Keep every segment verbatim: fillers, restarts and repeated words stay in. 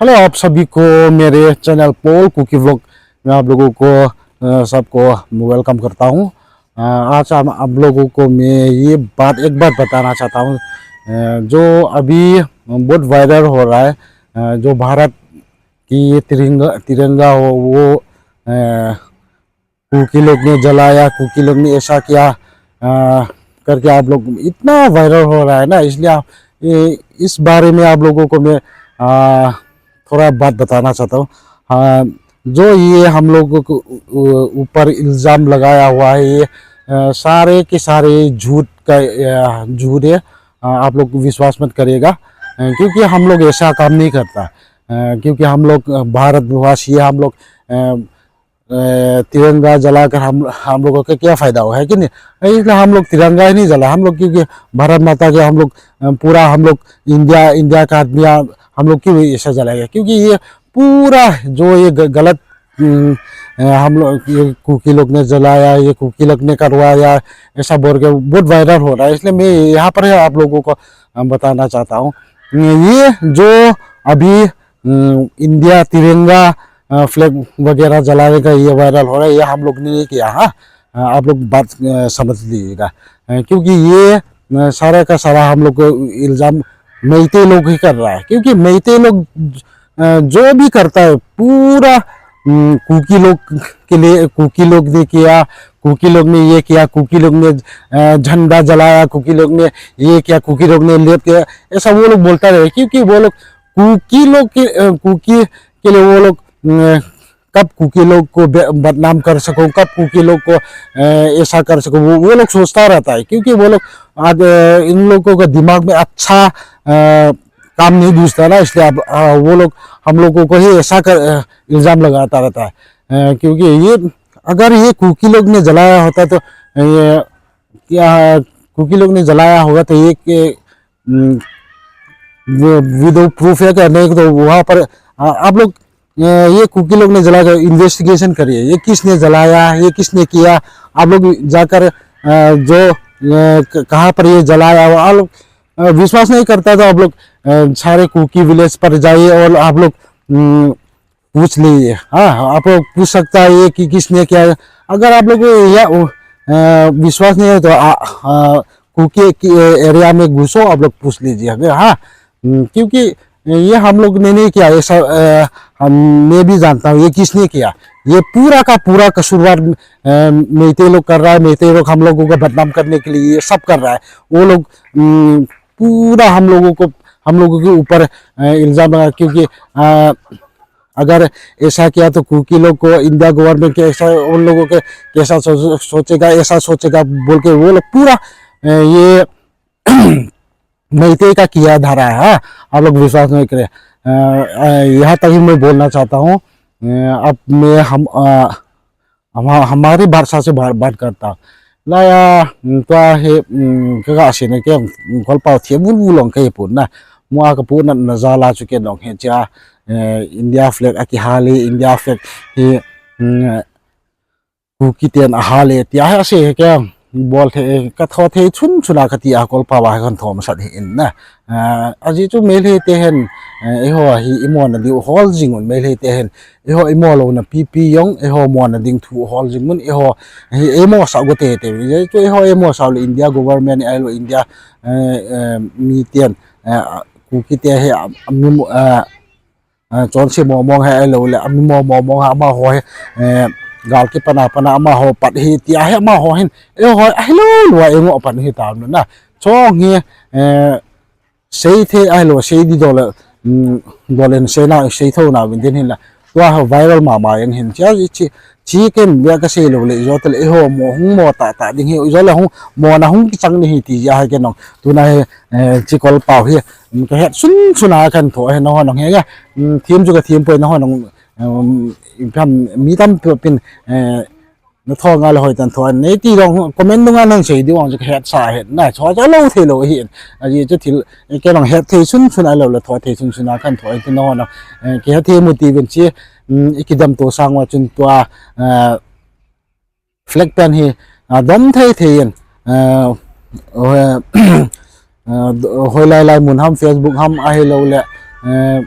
हेलो, आप सभी को मेरे चैनल पोल कुकी व्लॉग में आप लोगों को, अ, सबको वेलकम करता हूँ। अ, आज हम आप लोगों को मैं ये बात, एक बात बताना चाहता हूँ, अ, जो अभी बहुत वायरल हो रहा है, अ, जो भारत की ये तिरंगा, तिरंगा हो, वो, अ, कुकी लोग ने जलाया, कुकी लोग ने ऐसा किया, अ, करके आप लोग इतना वायरल हो रहा है ना, इसलिए आप, ये, इस बारे में आप लोगों को मैं, अ, थोड़ा बात बताना चाहता हूँ। हाँ, जो ये हम लोगों को ऊ-, ऊपर इल्ज़ाम लगाया हुआ है, ये, अ, सारे के सारे झूठ का, अ, झूठ है। अ, आप लोग विश्वास मत करिएगा, अ, क्योंकि हम लोग ऐसा काम नहीं करता, अ, क्योंकि हम लोग, अ, भारतवासी है, हम लोग, अ, अ, तिरंगा जलाकर हम, हम लोगों का क्या फायदा हुआ है कि नहीं? इसलिए हम लोग तिरंगा ही नहीं जला, हम लोग, क्योंकि भारत माता के हम लोग, अ, पूरा हम लोग इंडिया, इंडिया का आदमी, आ, हम लोग क्यों ऐसा जलाएगा? क्योंकि ये पूरा जो ये ग-, गलत, हम्म, अ, हम लोग, ये कुकी लोग ने जलाया, ये कुकी लोग ने करवाया, ऐसा बोल के बहुत वायरल हो रहा है। इसलिए मैं यहाँ पर आप लोगों को, अ, बताना चाहता हूँ, ये जो अभी, हम्म, इंडिया तिरंगा, अ, फ्लैग वगैरह जलाने का ये वायरल हो रहा है, ये हम लोग ने नहीं किया। हाँ, अ, आप लोग बात, अ, समझ लीजिएगा, अ, क्योंकि ये, अ, सारा का सारा हम लोग को इल्ज़ाम मेइते लोग ही कर रहा है, क्योंकि मेइते लोग, अ, जो भी करता है पूरा, हम्म, कुकी लोग के लिए, कुकी लोग ने किया, कुकी लोग ने ये किया, कुकी लोग ने, अ, झंडा जलाया, कुकी लोग ने ये किया, कुकी लोग ने लेप किया, ऐसा वो लोग बोलता रहे, क्योंकि वो लोग कुकी लोग के, अ, कुकी के लिए वो लोग, अ, कब कुकी लोग को बे-, बदनाम कर सकूं, कब कुकी लोग को, अ, ऐसा कर सकूं, वो, वो लोग सोचता रहता है, क्योंकि वो लोग आगे, इन लोगों का दिमाग में अच्छा, अ, काम नहीं घुसता ना, इसलिए अब, अ, वो लोग हम लोगों को ही ऐसा कर, अ, इल्ज़ाम लगाता रहता है। अ, क्योंकि ये, अगर ये कुकी लोग ने जलाया होता तो, अ, ये क्या कुकी लोग ने जलाया होगा तो ये के, हम्म, वो विदाउट प्रूफ है क्या? नहीं तो वहाँ पर, आ, आप लोग, अ, ये कुकी लोग ने जलाकर इन्वेस्टिगेशन करिए, ये किसने जलाया, ये किसने किया। आप लोग जाकर, अ, जो, अ, क-, कहाँ पर ये जलाया हुआ, आप लोग, अ, विश्वास नहीं करता तो आप लोग, अ, सारे कुकी विलेज पर जाइए और आप लोग, हम्म, पूछ लीजिए। हाँ, आप लोग पूछ सकता है ये कि किसने क्या। अगर आप लोग को यह, अ, विश्वास नहीं है तो आ, आ, कुकी की एरिया में घुसो, आप लोग पूछ लीजिए। अगर, हाँ, हम्म, क्योंकि ये हम लोग ने नहीं किया, ऐसा, अ, हम, मैं भी जानता हूँ ये किसने किया। ये पूरा का पूरा कसूरवार, अ, मेइते लोग कर रहा है। मेइते लोग हम लोगों को बदनाम करने के लिए ये सब कर रहा है। वो लोग, हम्म, पूरा हम लोगों को, हम लोगों के ऊपर, अ, इल्ज़ाम लगा, क्योंकि, अ, अगर ऐसा किया तो कुकी लोग को इंडिया गवर्नमेंट के ऐसा, उन लोगों के कैसा सो-, सोचेगा, ऐसा सोचेगा बोल के वो लोग पूरा, अ, ये मेइते का किया धरा है। हाँ, आप लोग विश्वास नहीं करें। अ, अ, यहाँ तक ही मैं बोलना चाहता हूँ। अ, अब मैं हम, अ, हम, हमारी भाषा से बात, बात करता। Laiya, mm, tua hi, mm, ka ga sina ke, mm, Golpao thi bulbul long ka hi pun na. Mua ka pun na, na jala chu ke nong he cha, eh, India flag a kihal e, India flag hi, mm, Kuki ten ahal e, tia hi ase he ke, bol the, ka tho thei chun chun a ka ti a Golpao a kan tho masat hi in na. Ah, ajeh chu Meitei te hin, eh, eiho hi i mona diu hol jing un, Meitei te hin, eiho i mo louna pipi jong, eiho mona ding thu hol jing un, eiho hi eimo sa go teitei. Ajeh chu eiho eimo sa le India government, ahilou India, eh, eh, mi ten, eh, Kuki te hi, ah, mi mo, eh, eh, chonse mong mong hi ahilou le, ami mo mong mong hi amaho hi, eh, gal kipan a pan a amaho pat hi, tia hi amaho hin, eiho ahilou lou a eimo pan hi tam na. Chong hi, eh, sei thei ahilou, sei di dol le, mm, dol in sei na, sei tho na vin din hin la. Tua ho viral mama in hin. Chia chi, chi ken bia ka sei lou le, ijou te le, eiho mo, hung mo ta ta ding hi, ijou le hung, mona hung kichang ding hi ti jeh a hi ke nong. Tuna hi, eh, chi Golpao hi, mm, ka het sun sun a kan tho hi nong, nong he ya. Mm, thiem chu ka thiem poi nong, nong, um, ipi ham mi tam pi pin, eh, na tho nga le hoi tan tho nei ti dong comment dung a nang sei di ong chu ka het sa het na, cho cho lou thei lou hi. Ajeh chu thil, eh, ke nong het thei sun sun ahilou le tho thei sun sun a kan tho ti nong, nong, eh, ke het thei mu ti vin chi, mm, i kidam to sang uva chun tua, eh, flag pen hi, ah, dom thei thei in, ah, ah, hoilai lai mun ham, Facebook ham ahilou le, ah,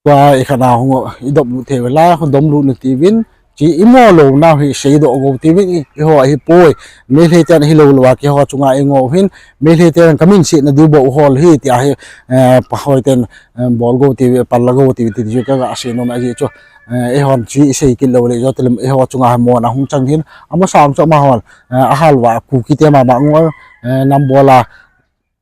Tua ikhat na hung idop lut thei uvin la, hung dom lut nu tiuvin, chi imo lou nau hi seidoh go tiuvin, i, eiho ahipoi. Meitei ten hilou lou a keiho chunga ingoh uvin, Meitei ten kamin sehna diu bou hol hi tia hi, eh, pa hoi ten, eh, bol go tiuvin, pal la go tiuvin, ti chu kaga sei nom ahi chu. Eh, eihon chi isei kit lou le, jo telem eiho chunga mona hung chang hin, amasang chu amahon, eh, ahal uva, Kuki te mama ngol, eh, nam bol a,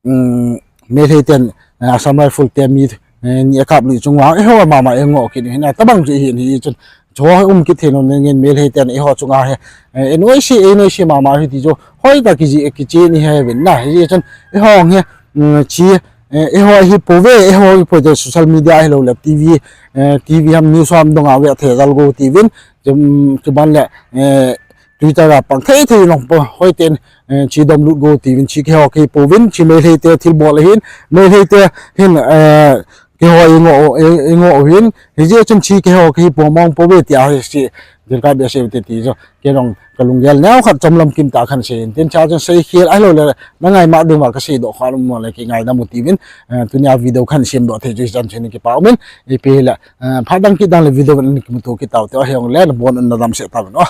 um, Meitei ten, eh, Assam Rifle te mi, eh, ni akap lui chunga, eiho mama ingoh kit hin, atabang chu hin hi chun, chu um kit thei nom ngen Meitei ten eiho chunga hi, eh, N O C, N O C mama hi ti chu, hoitah kiji, kichi ni he vin na, hi chun, eiho hi, um, chi, eh, eiho hi pouve, eiho hi pou te social media hilou le, T V, eh, T V ham news ham dong a ve thei jal go tiuvin, chum, chuban le, eh, Twitter a pang thei thei long po, hoi ten, eh, chi dom lut go tiuvin, chi keiho kei pouvin, chi Meitei te thilbol ahin, Meitei te hin, eh, keiho ingoh, eh, ingoh uvin, hijeh chun chi keiho kei po mong pouve tia hi si, thil ka bia sei te ti chu, kei jong kalunggel neo khat chomlam kim tah khan sei in, tin cha chun seikhel ahilou le, na ngai ma ding uva kaseidoh kha lou mo le kei ngaidam u tiuvin, eh, tunia video khan semdoh thei chu hichan chu ni kipa umin, ipi le, eh, phat dang kit dang le video in kimuto kit tau te, ahiong le, nabon un nadam seh tauvin o.